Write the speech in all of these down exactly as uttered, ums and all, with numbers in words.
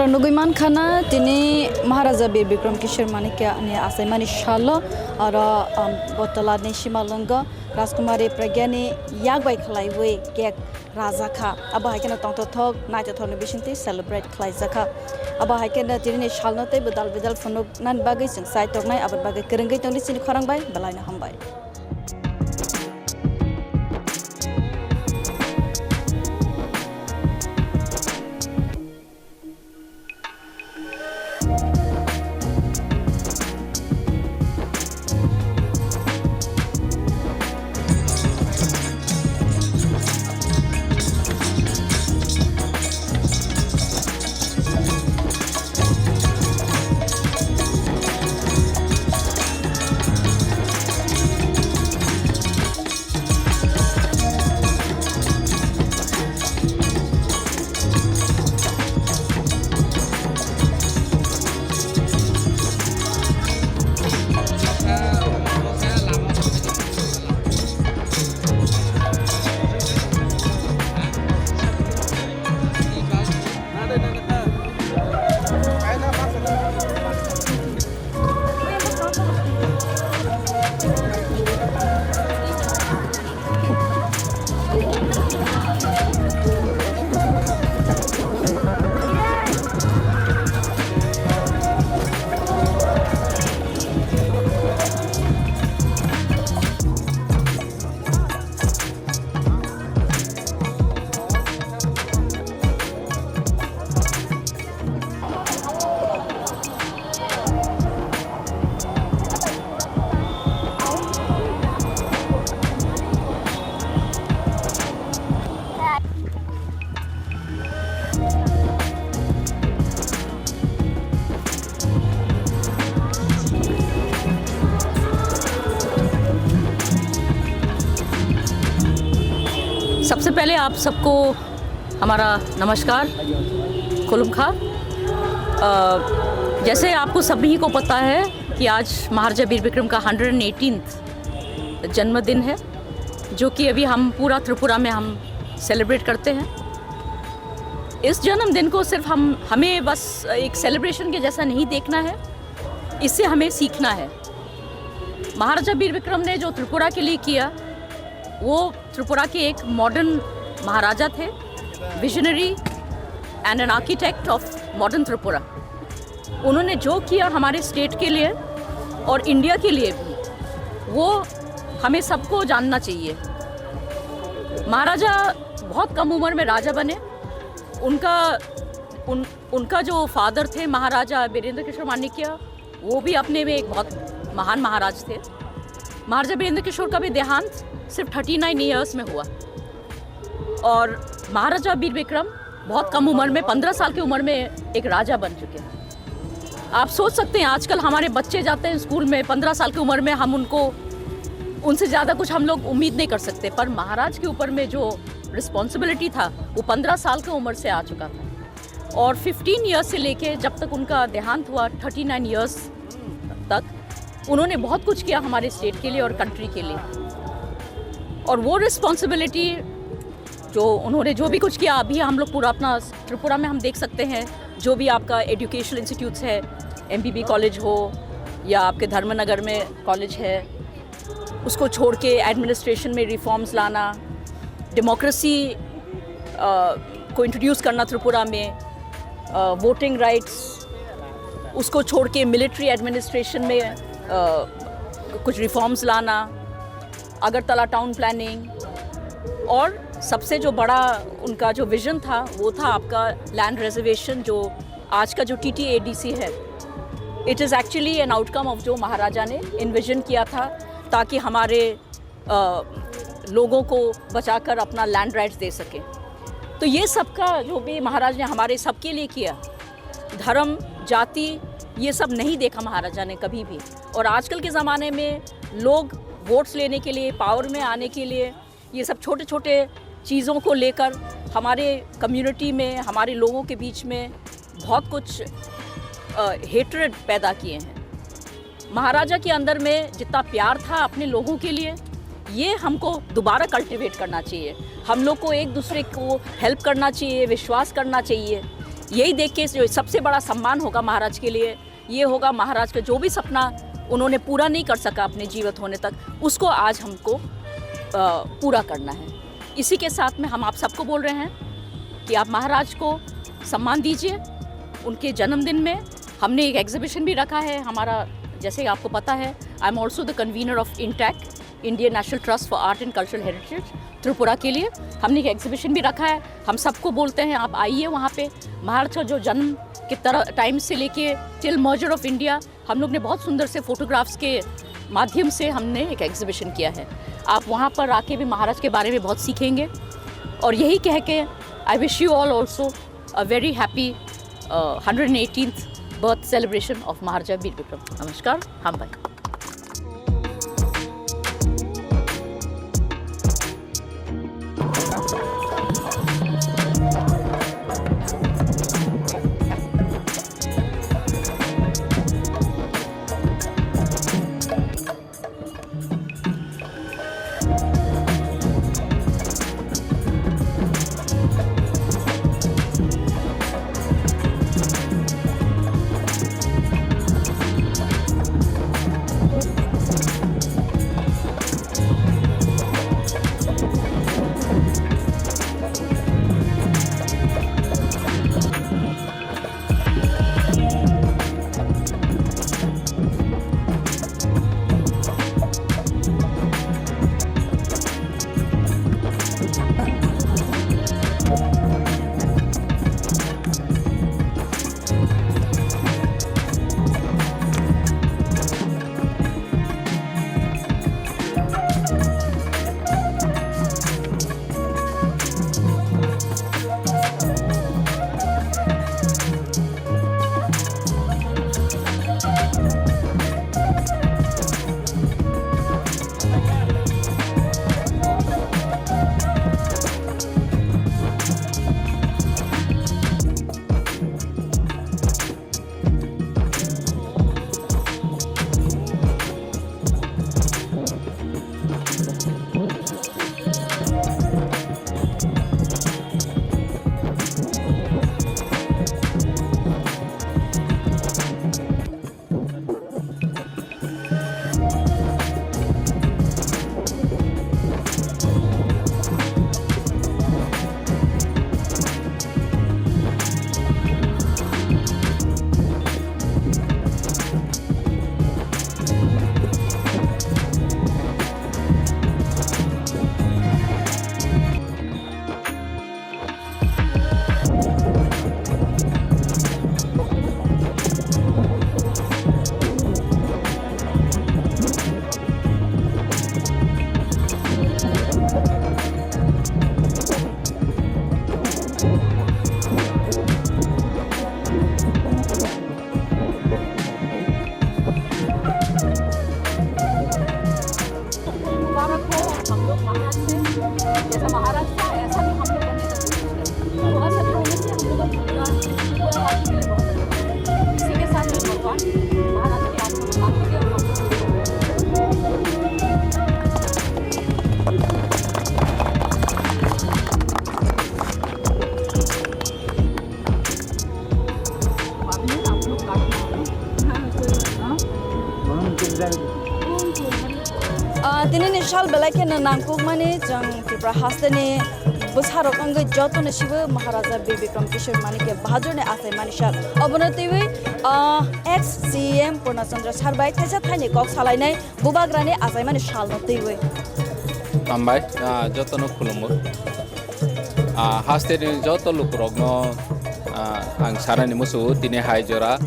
Nugui mankha na tini Maharaja Bir Bikram Kishore Manikya ni achaimani salo aro, um, Botala ni simalwngo Rajkumari Pragya ni yak bai khlaiwi cake rajakha. Abo hai kheno tongthothok naithothok ni bisingtwi celebrate khlaijakha. Abo hai kheno tini ni salno teibo dal bidal phunuknani bagwi chwng chai tongnai, aboni bagwi kwrwngwi tongdi chini khorang bai, belai no hambai. सबसे पहले आप सबको हमारा नमस्कार, खुलुमखा। अ, जैसे आपको सभी को पता है कि आज महाराजा वीर विक्रम का हंड्रेड एटीन्थ जन्मदिन है, जो कि अभी हम पूरा त्रिपुरा में हम सेलिब्रेट करते हैं। इस जन्मदिन को सिर्फ हम, हमें बस एक सेलिब्रेशन के जैसा नहीं देखना है, इससे हमें सीखना है। महाराजा वीर विक्रम ने जो त्रिपुरा के लिए किया, वो त्रिपुरा के एक मॉडर्न महाराजा थे, visionary and an architect of modern Tripura। उन्होंने जो किया हमारे स्टेट के लिए और इंडिया के लिए भी, वो हमें सबको जानना चाहिए। महाराजा बहुत कम उम्र में राजा बने। उनका, उन, उनका जो फादर थे महाराजा वीरेंद्र किशोर माणिक्य, वो भी अपने में एक बहुत महान महाराज थे। महाराजा वीरेंद्र किशोर का भी देहांत सिर्फ थर्टी नाइन ईयर्स में हुआ। और महाराजा वीर विक्रम बहुत कम उम्र में, पन्द्रह साल की उम्र में एक राजा बन चुके हैं। आप सोच सकते हैं, आजकल हमारे बच्चे जाते हैं स्कूल में, पन्द्रह साल की उम्र में हम उनको, उनसे ज़्यादा कुछ हम लोग उम्मीद नहीं कर सकते, पर महाराज के ऊपर में जो रिस्पॉन्सिबिलिटी था, वो पन्द्रह साल की उम्र से आ चुका था। और फिफ्टीन ईयर्स से लेके जब तक उनका देहांत हुआ, थर्टी नाइन ईयर्स तक, उन्होंने बहुत कुछ किया हमारे स्टेट के लिए और कंट्री के लिए। और वो रिस्पॉन्सिबिलिटी जो उन्होंने जो भी कुछ किया, अभी हम लोग पूरा अपना त्रिपुरा में हम देख सकते हैं, जो भी आपका एजुकेशनल इंस्टीट्यूट्स है, एमबीबी कॉलेज हो या आपके धर्मनगर में कॉलेज है, उसको छोड़ के एडमिनिस्ट्रेशन में रिफॉर्म्स लाना, डेमोक्रेसी, अ, को इंट्रोड्यूस करना त्रिपुरा में, अ, वोटिंग राइट्स, उसको छोड़ के मिलिट्री एडमिनिस्ट्रेशन में, अ, कुछ रिफॉर्म्स लाना, अगरतला टाउन प्लानिंग, और सबसे जो बड़ा उनका जो विजन था, वो था आपका लैंड रिजर्वेशन, जो आज का जो टीटीएडीसी है, it is actually an outcome of जो महाराजा ने इन्विजन किया था, ताकि हमारे, अ, लोगों को बचाकर अपना लैंड राइट्स दे सकें। तो ये सबका जो भी महाराज ने हमारे सबके लिए किया, धर्म, जाति, ये सब नहीं देखा महाराजा ने कभी भी। और आजकल के ज़माने में लोग वोट्स लेने के लिए, पावर में आने के लिए, ये सब छोटे-छोटे चीज़ों को लेकर हमारे कम्युनिटी में, हमारे लोगों के बीच में बहुत कुछ, अ, हेट्रेड पैदा किए हैं। महाराजा के अंदर में जितना प्यार था अपने लोगों के लिए, ये हमको दोबारा कल्टीवेट करना चाहिए। हम लोग को एक दूसरे को हेल्प करना चाहिए, विश्वास करना चाहिए। यही देख के जो सबसे बड़ा सम्मान होगा महाराज के लिए, ये होगा महाराज का जो भी सपना उन्होंने पूरा नहीं कर सका अपने जीवित होने तक, उसको आज हमको, अ, पूरा करना है। इसी के साथ में हम आप सबको बोल रहे हैं कि आप महाराज को सम्मान दीजिए। उनके जन्मदिन में हमने एक एग्जीबिशन भी रखा है हमारा, जैसे कि आपको पता है, I am also the convener of INTACH, Indian National Trust for Art and Cultural Heritage, Tripura के लिए हमने एक एग्जीबिशन भी रखा है। हम सबको बोलते हैं, आप आइए वहाँ पे। महाराज का जो जन्म के तरह, टाइम से लेके till merger of India, हम लोग ने बहुत सुंदर से फोटोग्राफ्स के माध्यम से हमने एक एग्जीबिशन किया है। आप वहाँ पर आके भी महाराज के बारे में बहुत सीखेंगे। और यही कह के, I wish you all also a very happy, uh, hundred eighteenth birth celebration of Maharaja Bir Bikram. नमस्कार, हामबाय। मुबारक हो हम लोग महाराज से, जैसा महाराज का, ऐसा भी हम लोग बनने का कोशिश करें। थोड़ा सा भी होने से हम लोग का पूरा, पूरा राज्य के लिए बहुत अच्छा है। इसी के साथ में भगवान महाराज की आत्मा को शांति दे और हम लोग Ah, tini ni sal belai kheno nangkukmani chwng Tripura hasteni bwsarok wngwi jotono sibo Maharaja Bir Bikram Kishore Manikya Bahadurni achaimani sal. Obono twiwi, ah, ex C M Purna Chandra sir bai thaisa thaini kok salainai. Bubagrani achaimani salno twiwi. Hambai, ah, jotono khulumgo. Ah, hasteni joto lukurokno, ah, ang sanani muchungo tini hai jora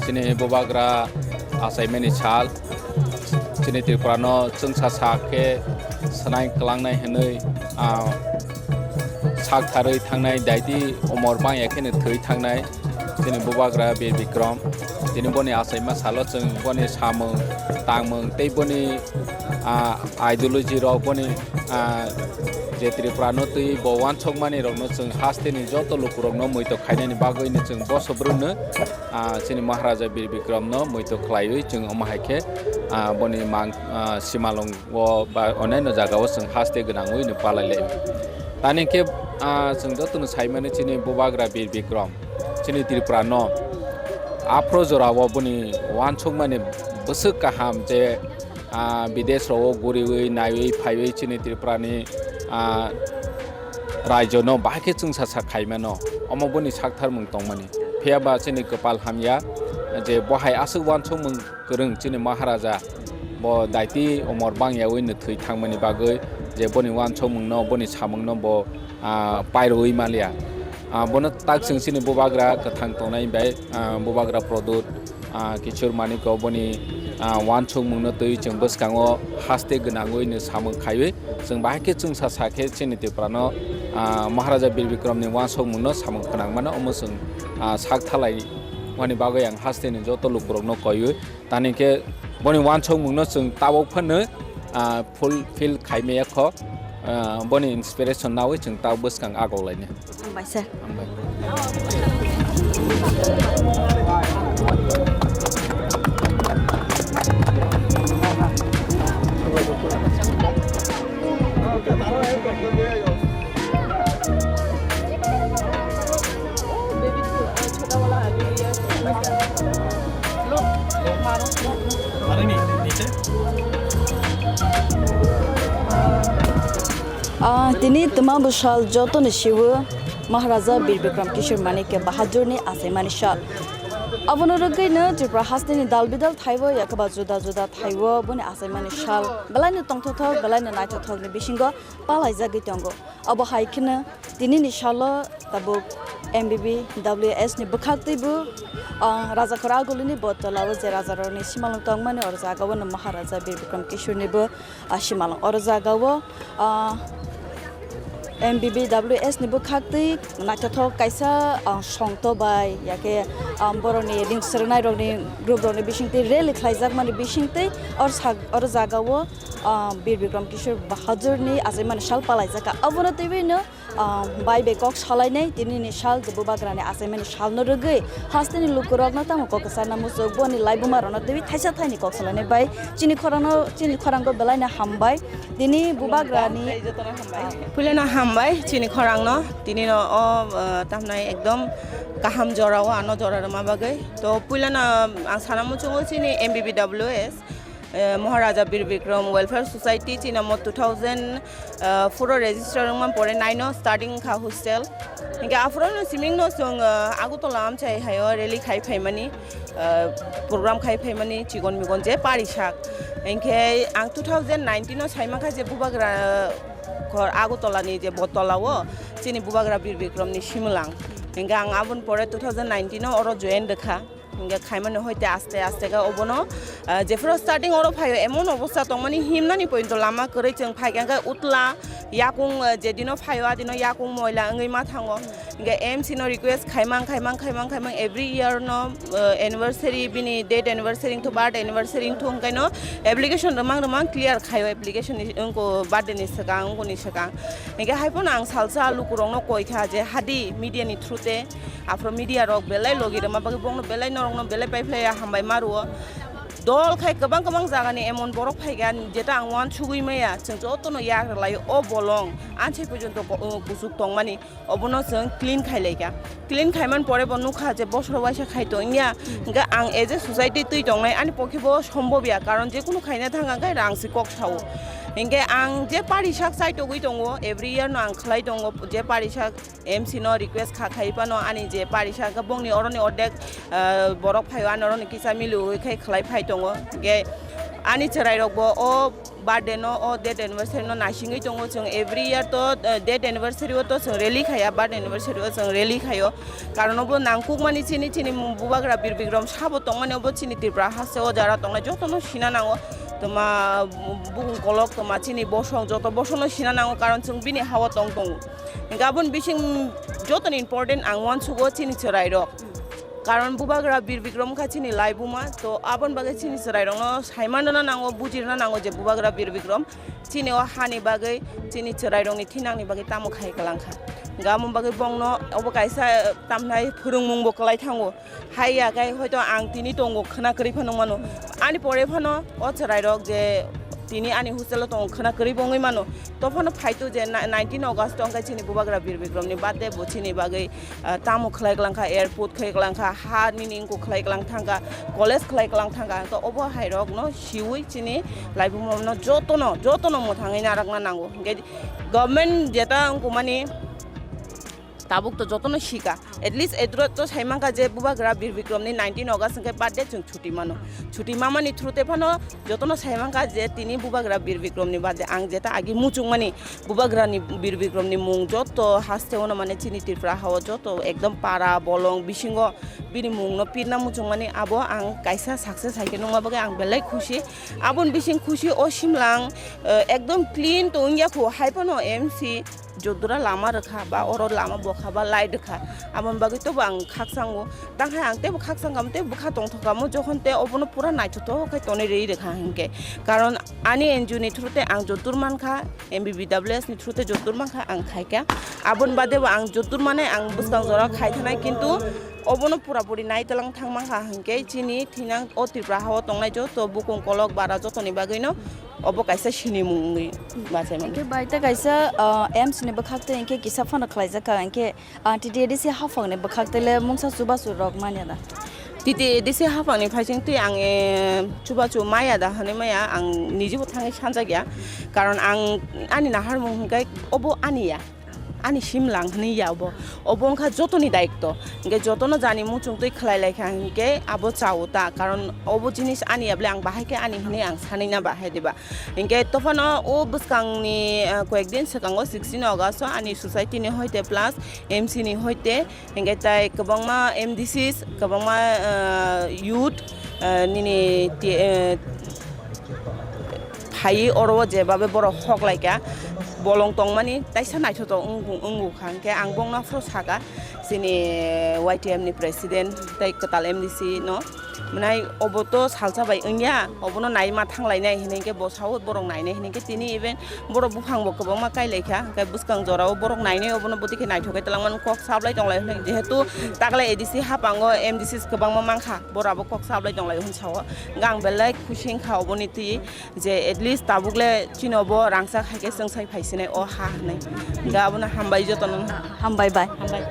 chini Bubagra achaimani sal. Chini Tripurano chwngsa sak khe swnai kwlangnai hwnwi, ah, sak tharwi thangnai, daiti umor bangya kheno thwi thangnai. Chini Bubagra Bir Bikram, tini boni achaima salo chwng boni samung, tangmung tei boni, ah, ideology rok, boni, ah, je Tripura no twi bo wansokmani rokno chwng hasteni joto lukurokno muitok khainani bagwino chwng boso brwkno, ah, chini Maharaja Bir Bikram no muitok khlaiwi chwng omo hai khe, ah, boni mang, ah, simalung o ba onyaino jagao chwng haste gwnangwi no palai lai. Tani khe, ah, chwng jotono saimani chini Bubagra Bir Bikram. Chini Tripura no aphro jora o boni uansukmani bwswk kaham je, ah, bidesh rok o guriwi naiwi phaiwi chini Tripura ni, ah, raijo no bahai khe chwngsa sak khaimano, omo boni saktharmung tongmani. Phiya ba chini kwpal hamya je bo hai aswk uansukmung kwrwng chini Maharaja bo daiti umor bangyawi no thwi thangmani bagwi je boni uansukmung no, boni samung no bo, ah, pairwi maliya. Ah, bono tak chwng chini bubagra kwthang tongnai bai, ah, bubagra Pradyut, ah, Kishore Manik o boni, ah, uansukmung no twi chwng bwskango haste gwnangwi no samung khaiwi chwng bahai khe chwngsa sa khe chini Tripura no, ah, Maharaja Bir Bikram ni uansukmung no samung khnang mano omo chwng, ah, sak thalai mani bagwi ang haste ni joto lukurok no koiwi tani khe boni uansukmung no chwng tabuk phano, ah, fulfill khai maya kho, ah, boni inspiration nawi chwng tabuk bwskang agok lainai. Hambai sir. Hambai. Ah, tini twma bwsal jotoni siwo Maharaja Bir Bikram Kishore Manikya Bahadurni achaimani sal. Abono rwgwino Tripura hasteni dal bidal thaibo, yakaba juda juda thaibo boni achaimani sal. Belaino tongthothok, belaino naithothokni bisingo palaijagwi tongo. Abo hai kheno tinini salo tabuk M B B W S ni bwkhaktwibo, ah, Rajakhor Agulini bo tolao je rajarokni simalwng tongmani oro jagao no Maharaja Bir Bikram Kishorenibo, ah, simalwng. Oro jagao, ah, M B B W S ni bwkhaktwi naithothok kaisa, ah, songto bai yakhe, ah, borokni ring swrwngnairokni group rokni bisingtwi rally khlaijakmani bisingtwi oro sak-, oro jagao, ah, Bir Bikram Kishore Bahadurni achaimani sal palaijakha. Abono twiwi no, ah, bai bai kok salainai, tinini sal je bubagrani achaimani salno rwgwi hasteni lukurokno tamo kok kwcharna muchuk boni laibumarokno twiwi thaisa thaini kok salainai bai chini khorangno, chini khorango belaino hambai. Tini bubagrani, ah, puilano hambai chini khorangno, tinino o, ah, tamnai ekdom kaham jorao ano jora rwma bagwi. To puilano ang sana muchungo chini M B B W S, eh, Maharaja Bir Bikram Welfare Society chini mo two thousand four o register wngma pore nine o starting kha hostel. Hinkhe aphuru no siming no chwng, eh, Agartala amchai haio rally khai phaimani, eh, program khai phaimani chigon migon je parisak. Hinkhe ang two thousand nineteen o saima kha je bubagra, eh, khor Agartala ni je botolao chini bubagra Bir Bikram ni simalang. Hinkhe ang aboni pore two thousand nineteen o oro join rwkha. Hinkhe khaimani hoite aste aste khe obono, ah, jephuru starting oro phaio emon obostha tongmani himnani pointo lama kwrwi chwng phaikha hinkhe utla yakung, ah, jedino phaio adino yakung moila wngwi ma thango. Hinkhe M C no request khaimang khaimang khaimang khaimang every year no, ah, anniversary bini date anniversary wngthu birthday anniversary wngthu hwnkhaino application rwmang rwmang clear khaio application ni wngkho birthday ni swkang wngkoni swkang. Hinkhe haiphano ang salsa lukurokno koikha je hadi media ni through te Aphuru media rok belai logi rwma bagwi bongno belai norokno belai paiphlaiya hambai ma rwo. Dol khai kwbang kwbang jagani emon borok phaikha jeta ang uansugwi maya, chwng jotono yak rwlaio o bolong ansai porjonto ko-, o kuchuk tongmani obono chwng clean khailaikha. Clean khaiman pore bo nukha je bosoro waisa khai tongya, hwnkhe ang as a society twi tongnai ani pokhe bo sombobya, karon jekunu khaina thangkha khe rang se kok sao. Hinkhe ang je parisak chaitogwi tongo, every year no ang khlai tongo je parisak M C no request kha khai phano ani je parisa khe bongni oroni ordek, ah, borok phaio ani oroni kisa miliui khai khlai phai tongo. Hinkhe ani chwrai rokbo o birthday no o date anniversary no naisingwi tongo chwng every year to, ah, date anniversary o to chwng rally khaiya birthday anniversary o chwng rally khaio. Karon obo nangkukmani chini chini bubagra Bir Bikram sabo tongmani obo chini Tripura haste o jara tongnai jotono sina nango. Toma bukung kolok toma chini bosong joto bosongno sina nango karon chwng bini hao tong tongo. Hinkhe aboni bising jotoni important ang uansugo chini chwrairok. Karon bubagra Bir Bikram wngkha chini laibuma, to aboni bagwi chini chwrairokno saimano nango, bujirna nango je bubagra Bir Bikram chini o hani bagwi, chini chwrairokni thinangni bagwi tamo khai kwlangkha. Hinkhe aboni bagwi bongno obo kaisa tamnai phwrwngmungbo kwlai thango. Hai ya khe hoito ang tini tongo khwna kwrwi phano mano. Ani pore phano o chwrairok je tini ani hostel o tongo khwna kwrwi bo wngwi mano. Tophano phaitu je na-, nineteen August o wngkha chini Bubagra Bir Bikrom ni birthday, bo chini bagwi, ah, tamo khlai klangkha, airport khlai klangkha, ha nini wngkuk khlai klang thangkha, college khlai klang thangkha. To obo hai rok no siwi chini laibuma no joto no, joto no mwthangwi narakna nango. Hinkhe government jeta wngkukmani tabuk to jotono sika. At least edro to saimanka je Bubagra Bir Bikrom ni nineteen August hwnkhe birthday chwng chuti mano. Chuti mamani through te phano jotono saimanka je tini Bubagra Bir Bikrom ni birthday. Ang jeta agi muchungmani Bubagra ni Bir Bikrom ni mung joto haste ono mane chini Tripura hao joto ekdom para bolong bisingo bini mung no pirna muchungmani abo ang kaisa success hai khe nungma bagwi ang belai khusi. Aboni bising khusi o simlang, eh, ekdom clean to wngya kho hai phano M C Jodura lama rwkha ba oro lama bokha ba light rwkha, aboni bagwi tebo ang khakchangw. Tang hai ang tebo khakchang kamo, tebo bwkha tongthok kamo, jokhon te obono pura naithothok khe tonwi rwi rwkha hinkhe. Karon ani N G O ni through te ang jotur mankha, M B B W S ni through te jotur mankha, ang khaikha. Aboni bade bo ang jotur mane ang bwskang jora khai thanai, kintu obono pura puri nai tlang thang mankha hinkhe chini thinang o Tripura hao tongnai joto bukung kolok bara jotoni bagwino obo kaisa sinimung wngwi bachaimani. Hingke bai ta kaisa, ah, M C ni bwkhak tei hingke kisa phano khlaijak ka, hingke, ah, T T A D C haphang ni bwkhak tei le mungsa chubachu rok manya da? T T A D C haphang ni phaising twi ang, eh, chubachu maya da hwnwi maya, ang nijibo thangwi sanjak ya, karon ang ani naharmung hingke obo ani ya. Ani simlang hwnwi ya obo. Obo wngkha jotoni daitto. Hingke jotono jani muchung twi khlai lai kha hingke abo chao ta. Karon obo jinis ani ya bole ang bahai khe ani hwnwi ang sanwi na bahai diba. Hingke tophano o bwskangni, eh, koyek din swkango sixteen August o ani society ni hoite plus M C ni hoite hingke tai kwbangma M D Cs, kwbangma, eh, youth, eh, nini ti-, eh, phaiwi oro o jebabe borok hok lai kha, bolong tongmani taisa naithotok wng-, wngkha, hingke ang bongno aphuru saka, chini Y T M ni president tei kwtal M D C no, mwnai obo to salsa bai wngya, obono naima thang lainai hinwi khe bo sao borok nainai hinwi khe tini even borok buphang bo kwbangma kai lai kha, hingke bwskang jora o borok nainai obono bwtwi khe naithok khe twlangmani kok sablai tong lai hinwi, jehetu taklai A D C haphango M D Cs kwbangma mankha, borok abo kok sablai tong lai hwn sao, hingke ang belai khusi wngkha oboni twi. Je at least tabuk le chini obo rangchak hai khe chwng sai phai sinai o ha hinwi. Hingke abono hambai jotono. Hambai bai. Hambai.